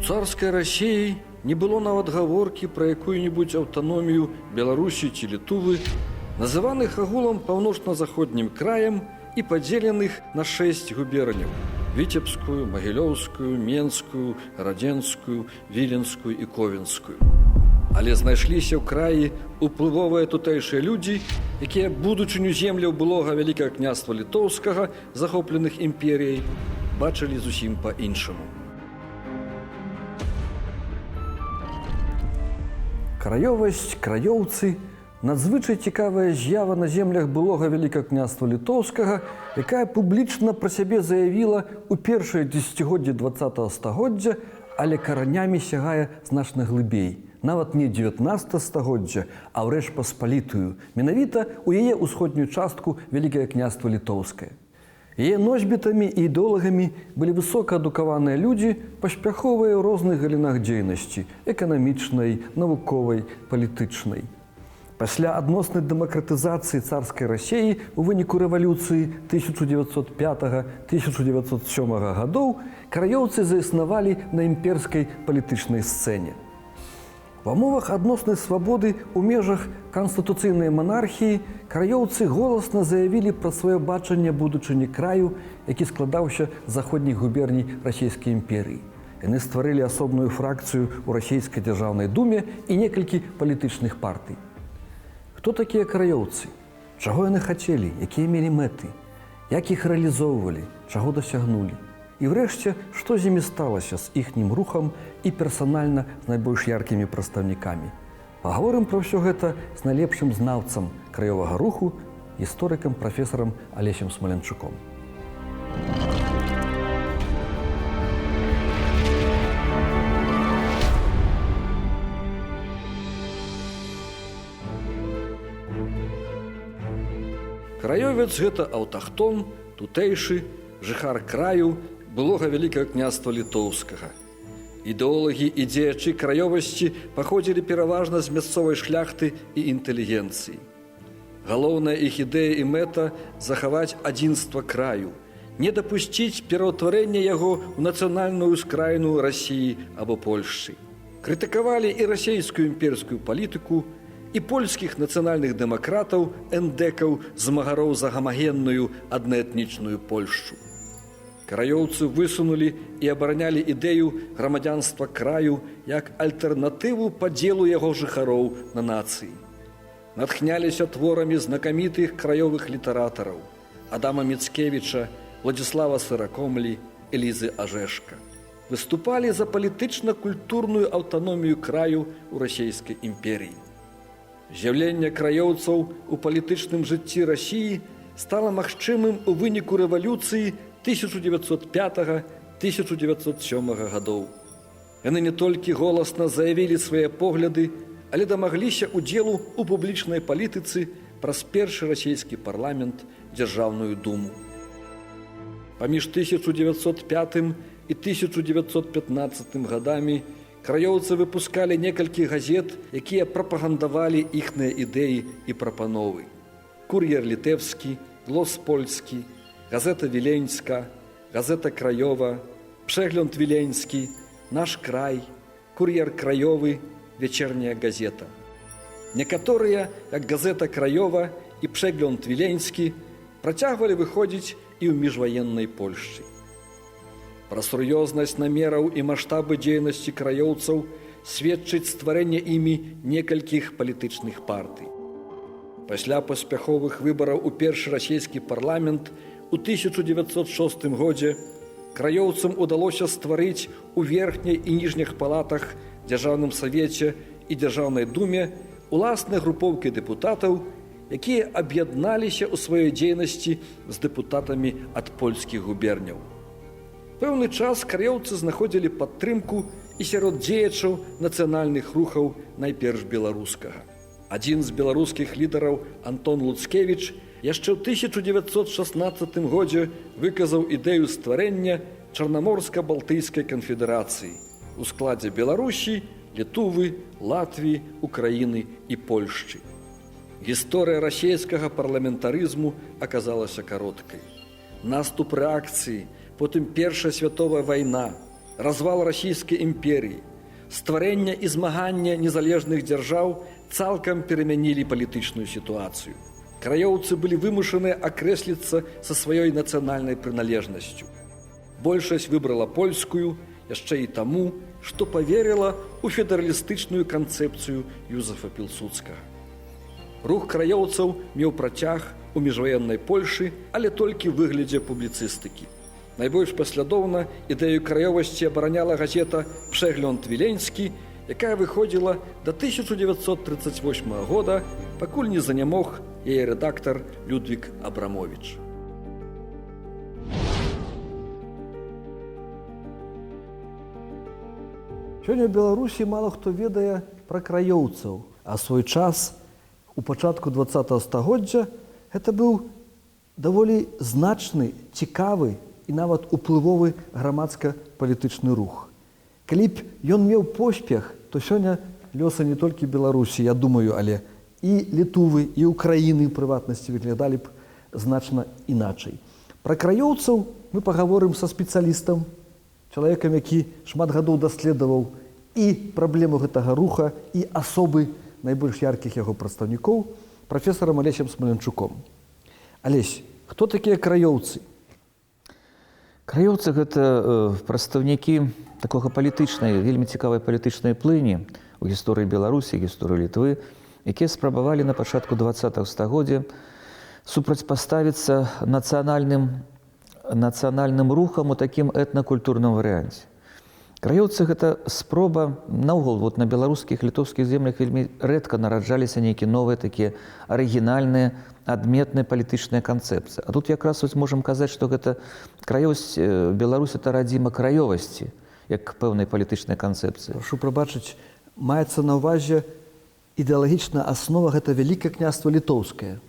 Царскай Расіі не было нават гаворкі пра якую-небудзь аўтаномію Беларусі ці Літувы, называных агулам паўночна-заходнім краем і падзеленых на шэсць губерняў: Віцебскую, Магілёўскую, Менскую, Радзенскую, Віленскую і Ковенскую. Але знайшліся ў краі уплывовыя тутэйшыя людзі, якія будучыню земляў былога Вялікага Княства Літоўскага, захопленых імперіяй, бачылі зусім па-іншаму. Краёвасць, краёўцы — надзвычай цікавая з'ява на землях былога Вялікага Княства Літоўскага, якая публічна пра сябе заявіла ў першыя дзесяцігоддзі 20 стагоддзя, але каранямі сягае значна глыбей. Нават не 19 стагоддзя, а ў Рэч Паспалітую, менавіта ў яе ўсходнюю частку Вялікае Княства Літоўскае. Яе носьбітамі і ідэолагамі былі высокаадукаваныя людзі, паспяховыя ў розных галінах дзейнасці: эканамічнай, навуковай, палітычнай. Пасля адноснай дэмакратызацыі царскай Расеі ў выніку рэвалюцыі 1905-1907 гадоў краёўцы заіснавалі на імперскай палітычнай сцэне. Ва умовах адноснай свабоды ў межах канстытуцыйнай манархіі краёўцы голасна заявілі пра сваё бачанне будучыні краю, які складаўся з заходніх губерній Расійскай імперыі. Яны стварылі асобную фракцыю ў Расійскай дзяржаўнай думе і некалькі палітычных партый. Хто такія краёўцы? Чаго яны хацелі, якія мелі мэты, як іх рэалізоўвалі, чаго дасягнулі? І ўрэшце, што з імі сталася, з іхнім рухам і персанальна з найбольш яркімі прадстаўнікамі? Пагаворым пра ўсё гэта з найлепшым знаўцам краёвага руху, гісторыкам, прафесарам Алесем Смалянчуком. Краёвец — гэта аўтахтон, тутэйшы, жыхар краю былога Вялікага Княства Літоўскага. Ідэолагі і дзеячы краёвасці паходзілі пераважна з мясцовай шляхты і інтэлігенцыі. Галоўная іх ідэя і мэта — захаваць адзінства краю, не дапусціць пераўтварэння яго ў нацыянальную ўскраіну Расіі або Польшчы. Крытыкавалі і расійскую імперскую палітыку, і польскіх нацыянальных дэмакратаў, эндэкаў, змагароў за гамагенную аднаэтнічную Польшчу. Краёўцы высунулі і абаранялі ідэю грамадзянства краю як альтэрнатыву падзелу яго жыхароў на нацыі. Натхняліся творамі знакамітых краёвых літаратараў: Адама Міцкевіча, Владзіслава Сыракомлі, Элізы Ажэшка. Выступалі за палітычна-культурную аўтаномію краю ў Расійскай імперіі. З'яўленне краёўцаў у палітычным жыцці Расіі стала магчымым у выніку рэвалюцыі 1905-1907 гадоў. Яны не толькі голасна заявілі свае погляды, але дамагліся ўдзелу ў публічнай палітыцы праз першы расійскі парламент, Дзяржаўную думу. Паміж 1905 і 1915 гадамі краёўцы выпускалі некалькі газет, якія прапагандавалі іхныя ідэі і прапановы. «Кур'ер літэўскі», «Глос польскі», «Газета Віленська», «Газета Краёва», «Przegląd Віленскі», «Наш край», «Кур'ер краёвы», «Вечерняя газета». Некаторыя, як «Газета Краёва» і «Przegląd Віленскі», працягвалі выходзіць і ў міжваеннай Польшчы. Пра сур'ёзнасць намераў і маштабы дзейнасці краёўцаў сведчыць стварэнне імі некалькіх палітычных партый. Пасля паспяховых выбараў у першы расійскі парламент у 1906 годзе краёўцам удалося стварыць у верхняй і ніжніх палатах, Дзяржаўным савеце і Дзяржаўнай думе уласныя групоўкі дэпутатаў, якія аб'ядналіся ў сваёй дзейнасці з дэпутатамі ад польскіх губерняў. Пэўны час краёўцы знаходзілі падтрымку і сярод дзеячаў нацыянальных рухаў, найперш беларускага. Адзін з беларускіх лідараў, Антон Луцкевіч, яшчэ ў 1916 годзе выказаў ідэю стварэння Чарнаморска-Балтыйскай канфедэрацыі у складзе Беларусі, Літувы, Латвіі, Украіны і Польшчы. Гісторыя расійскага парламентарызму аказалася кароткай. Наступ рэакцыі, потым Першая световая вайна. Развал Расійскай імперыі, стварэнне і змаганне незалежных дзяржаў цалкам перамянілі палітычную сітуацыю. Краёўцы былі вымушаны акрэсліцца са сваёй нацыянальнай прыналежнасцю. Большасць выбрала польскую яшчэ і таму, што паверыла ў федэралістычную канцэпцыю Юзафа Пілсудскага. Рух краёўцаў меў працяг у міжваеннай Польшы, але толькі ў выглядзе публіцыстыкі. Найбольш паслядоўна ідэю краёвасці абараняла газета «Пшэглёнд Віленскі», якая выходзіла да 1938 года, пакуль не занямог яе рэдактар Людвік Абрамович. Сёння ў Беларусі мала хто ведае пра краёўцаў, а свой час у пачатку 20 стагоддзя гэта быў даволі значны, цікавы і нават уплывовы грамадска-палітычны рух. Калі б ён меў поспех, то сёння лёсы не толькі Беларусі, я думаю, але і Літувы, і Украіны ў прыватнасці выглядалі б значна іначай. Пра краёўцаў мы пагаворым са спецыялістам, чалавекам, які шмат гадоў даследаваў і праблему гэтага руха, і асобы найбольш яркіх яго прадстаўнікоў, прафесарам Алесем Смаленчуком. Алесь, хто такія краёўцы? Краёўцы гэта прадстаўнікі такога палітычнай, вельмі цікавай палітычнай плыні ў гісторыі Беларусі, гісторыі Літвы, якія спрабавалі на пачатку 20-го стагоддзя супрацьпаставіцца нацыянальным рухам у такім этнакультурным варыянце. Краёўцы гэта спроба наогул вот на беларускіх, літоўскіх землях вельмі рэдка нараджаліся нейкія новыя такія арыгінальныя, адметныя палітычныя канцэпцыі. А тут якраз вось можам казаць, што гэта краёвасць, Беларусь это радзіма краёвасці, як пэўнай палітычнай канцэпцыі. Прашу прабачыць, маецца на ўвазе ідэалагічная аснова гэта Вялікае княства Літоўскае.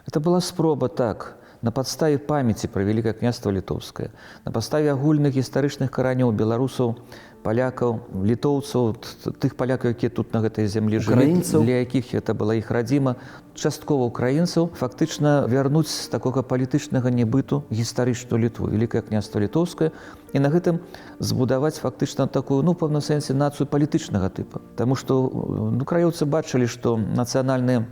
Это была спроба, так, на падставе памяці пра Вялікае княства Літоўскае, на падставе агульных гістарычных каранёў беларусаў, палякаў, літоўцаў, тых палякаў, якія тут на гэтай зямлі жылі, для якіх это была іх радзіма, часткова украінцаў, фактычна вярнуць з такога палітычнага небыту гістарычную Літву, Вялікае княства Літоўскае, і на гэтым збудаваць фактычна такую, ну, у пэўным сэнсе, нацыю палітычнага тыпа. Таму што, ну, краёўцы бачылі, што нацыянальныя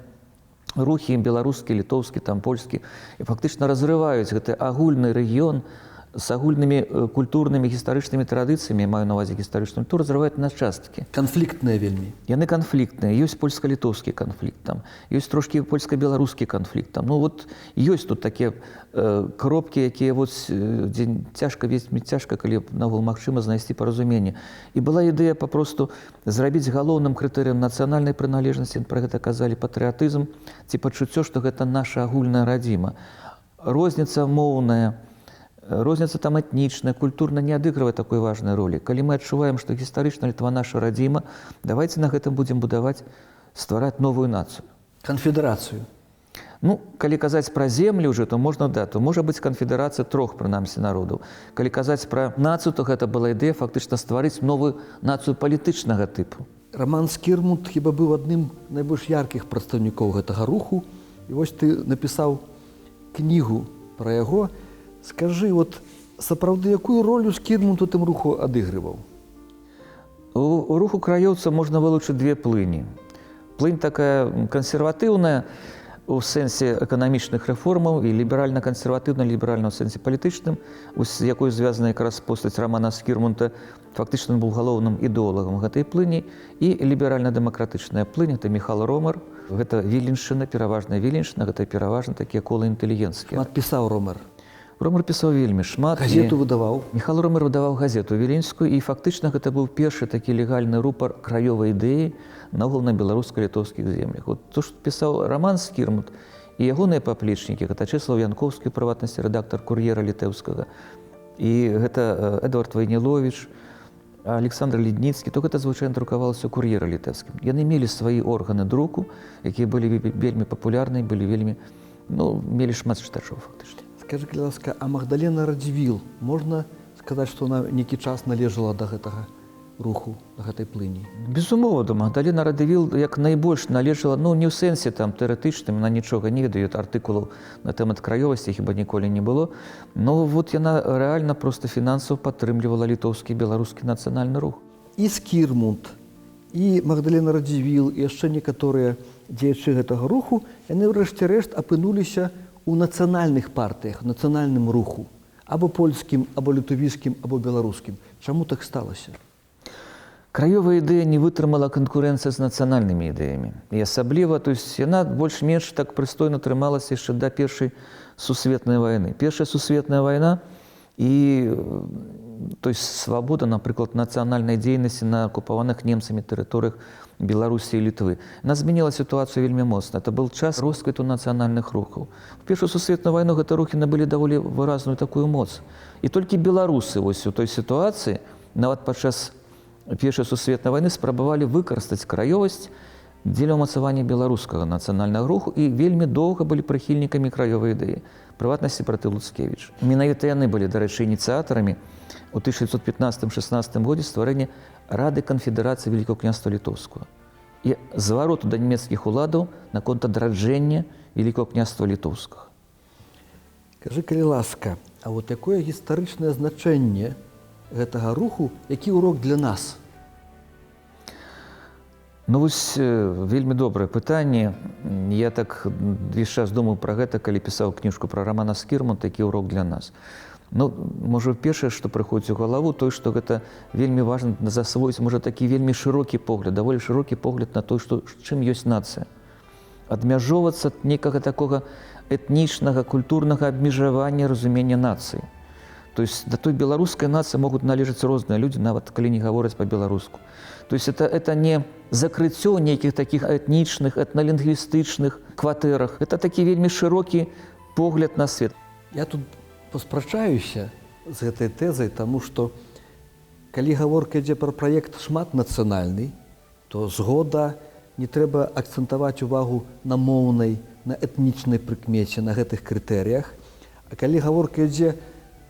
рухі беларускі, літоўскі, там польскі, і фактычна разрываюць гэты агульны рэгіён з агульнымі культурнымі, гістарычнымі традыцыямі, маю на ўвазе гістарычную культуру, разрываюць на часткі. Канфліктныя вельмі. Яны канфліктныя. Ёсць польска-літоўскі канфлікт там, ёсць трошкі польска-беларускі канфлікт там. Ну вот ёсць тут такія кропкі, якія вот, дзе цяжка, вельмі цяжка, калі наогул магчыма знайсці паразуменне. І была ідэя папросту зрабіць галоўным крытэрыем нацыянальнай прыналежнасці, пра гэта казалі, патрыятызм, ці пачуццё, што гэта наша агульная радзіма. Розніца моўная, розніца там этнічная, культурна не адыгрывае такой важнай ролі. Калі мы адчуваем, што гістарычна Літва наша радзіма, давайте на гэтым будзем будаваць, ствараць новую нацыю. Канфедэрацыю. Ну, калі казаць пра землю ўжо, то можна, да, то можа быць канфедэрацыя трох, прынамсі, народаў. Калі казаць пра нацыю, то гэта была ідэя фактычна стварыць новую нацыю палітычнага тыпу. Раман Скірмунт хіба быў адным найбольш яркіх прадстаўнікоў гэтага руху. І вось ты напісаў кнігу пра яго. Скажы, вот сапраўды, якую ролю Скірмунт у тым руху адыгрываў? У руху краёўца можна вылучыць две плыні. Плынь такая кансерватыўная у сэнсе эканамічных рэформаў і ліберальна-кансерватыўна, ліберальна ў сэнсе палітычным, з якой звязана якраз постаць Рамана Скірмунта, фактычна ён быў галоўным ідэолагам гэтай плыні, і ліберальна-дэмакратычная плынь, гэта Міхал Ромар, гэта Віленшчына, пераважна Віленшчына, гэта пераважна такія колы інтэлігенцкія. Шмат пісаў Ромар. Ромар пісаў вельмі шмат. Газету выдаваў. Міхал Ромар выдаваў газету віленскую, і фактычна гэта быў першы такі легальны рупар краёвай ідэі наогул на беларуска-літоўскіх землях. Вот то, што пісаў Раман Скірмунт і ягоныя паплечнікі, гэта Чэслаў Янковскі, у прыватнасці рэдактар «Кур'ера» літэўскага, і гэта Эдвард Вайніловіч, Александр Ледніцкі, то гэта звычайна друкавалася ў «Кур'еры» літэўскім. Яны мелі свае органы друку, якія былі вельмі папулярныя, былі вельмі, ну, мелі шмат чытачоў фактычна. Скажы, калі ласка, а Магдалена Радзівіл, можна сказаць, што она нейкі час належала да гэтага руху, на гэтай плыні? Безумоўна, Магдалена Радывіл як найбольш належала, ну, не ў сэнсе там тэарэтычным, яна нічога не ведае, артыкулаў на тэмат краёвасці хіба ніколі не было. Но вот яна рэальна проста фінансава падтрымлівала літоўскі, беларускі нацыянальны рух. І Скірмунт, і Магдалена Радзівіл, і яшчэ некаторыя дзеячы гэтага руху, яны ўрэшце рэшт апынуліся ў нацыянальных партыях, нацыянальным руху, або польскім, або літувійскім, або беларускім. Чаму так сталася? Краёвая ідэя не вытрымала канкурэнцыя з нацыянальнымі ідэямі. І асабліва, то есть яна больш-менш так прыстойна трымалася яшчэ да першай сусветнай вайны. Першая сусветная вайна і, то есть, свабода, напрыклад, нацыянальнай дзейнасці на акупаваных немцамі тэрыторыях Беларусі і Літвы. Яна змяніла сітуацыю вельмі моцна. Это был час росквіту нацыянальных рухаў. У першую сусветную вайну гэты рухі набылі даволі выразную такую моц. І толькі беларусы вось у той сітуацыі, нават падчас першай сусветнай вайны, спрабавалі выкарыстаць краёвасць дзеля ўмацавання беларускага нацыянальнага руху і вельмі доўга былі прыхільнікамі краёвай ідэі, прыватнасці браты Луцкевіч. Менавіта яны былі, дарэчы, ініцыятарамі у 1915-16 годзе стварэння Рады канфедэрацыі Вялікага княства Літоўскага і звароту да нямецкіх уладаў наконт адраджэння Вялікага княства Літоўскага. Кажы, калі ласка, а вот якое гістарычнае значэнне гэтага руху, які урок для нас? Ну вось вельмі добрае пытанне. Я так увесь час думаў пра гэта, калі пісаў кніжку пра Рамана Скірмунта, які урок для нас. Ну, можа, першае, што прыходзіць у галаву, той, што гэта вельмі важна засвоіць, можа, такі вельмі шырокі погляд, даволі шырокі погляд на той, што чым ёсць нацыя. Адмяжоўвацца ад некага такога этнічнага, культурнага абмежавання разумення нацыі. То есть да той беларускай нацыі могуць належаць розныя людзі, нават калі не гавораць па-беларуску. То есть это не закрыццё нейкіх такіх этнічных, этналінгвістычных кватэрах. Это такі вельмі шырокі погляд на свет. Я тут паспрачаюся з гэтай тэзай, таму што калі гаворка ідзе пра праект шматнацыянальны, то згода, не трэба акцэнтаваць увагу на моўнай, на этнічнай прыкмеце, на гэтых крытэрыях. А калі гаворка ідзе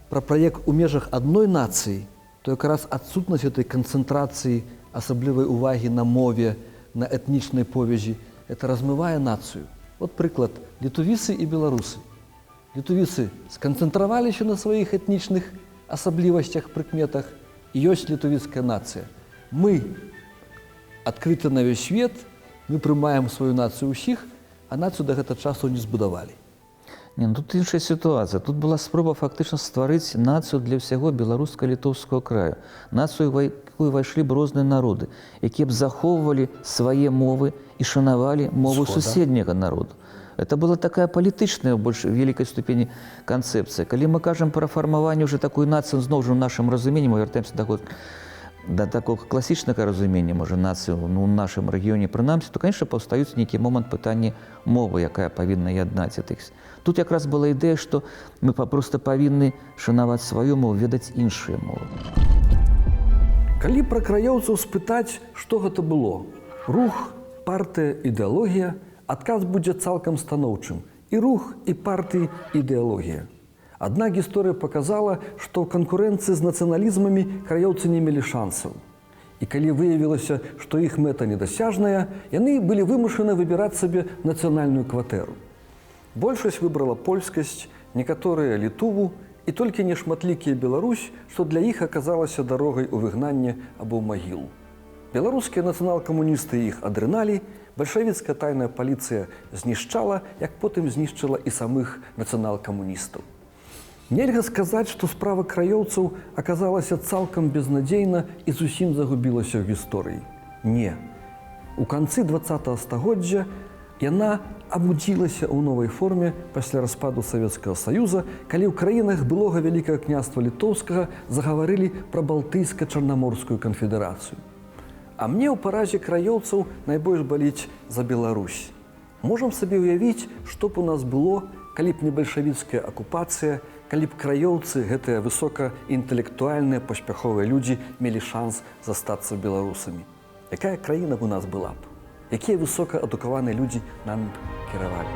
пра праект у межах адной нацыі, то якраз адсутнасць гэтай канцэнтрацыі асаблівай увагі на мове, на этнічнай повязі, это размывае нацыю. Вот прыклад: літувісы і беларусы. Літувісы сканцэнтраваліся на сваіх этнічных асаблівасцях, прыкметах, і ёсць літувіцкая нацыя. Мы адкрыты на весь свет, мы прымаем сваю нацыю ўсіх, а нацыю да гэта часу не збудавалі. Не, ну, тут іншая сітуацыя. Тут была спроба фактычна стварыць нацыю для ўсяго беларуска-літоўскага краю. Нацыю, у якую ўвайшлі б розныя народы, якія б захоўвалі свае мовы і шанавалі мову Згода. суседняга народу. Это была такая палітычная ў больш вялікай ступені канцэпцыя. Калі мы кажам пра фармаванне уже такой нацыі, зноў жа ў нашым разуменні, мы вяртаемся да такога класічнага разумення, можа, нацыю, ну, ў нашым рэгіёне прынамсі, то, конечно, паўстаюць нейкі момант пытанні мовы, якая павінна яднаць гэтых. Тут якраз была ідэя, што мы проста павінны шанаваць сваю мову, ведаць іншыя мовы. Калі пра краёўцаў спытаць, што гэта было? Рух, партыя, ідэалогія, адказ будзе цалкам станоўчым. І рух, і партыі, ідэалогія. Аднак гісторыя паказала, што ў канкурэнцыі з нацыяналізмамі краёўцы не мелі шансаў. І калі выявілася, што іх мэта недасяжная, яны былі вымушаны выбіраць сабе нацыянальную кватэру. Большасць выбрала польскасць, некаторыя Літуву і толькі нешматлікія Беларусь, што для іх аказалася дарогай у выгнанне або ў магілу. Беларускія нацыянал-камуністы іх адрыналі, бальшавіцкая тайная паліцыя знішчала, як потым знішчыла і самых нацыянал-камуністаў. Нельга сказаць, што справа краёўцаў аказалася цалкам безнадзейна і зусім загубілася ў гісторыі. Не. У канцы 20 стагоддзя яна абудзілася ў новай форме пасля распаду Савецкага Саюза, калі ў краінах былога Вялікага княства Літоўскага загаварылі пра балтыйска-чарнаморскую канфедэрацыю. А мне ў паразе краёўцаў найбольш баліць за Беларусь. Можам сабе ўявіць, што б у нас было, калі б не бальшавіцкая акупацыя, калі б краёўцы, гэтыя высокаінтэлектуальныя паспяховыя людзі, мелі шанс застацца беларусамі. Якая краіна б у нас была б? Якія высокаадукаваныя людзі нам б кіравалі?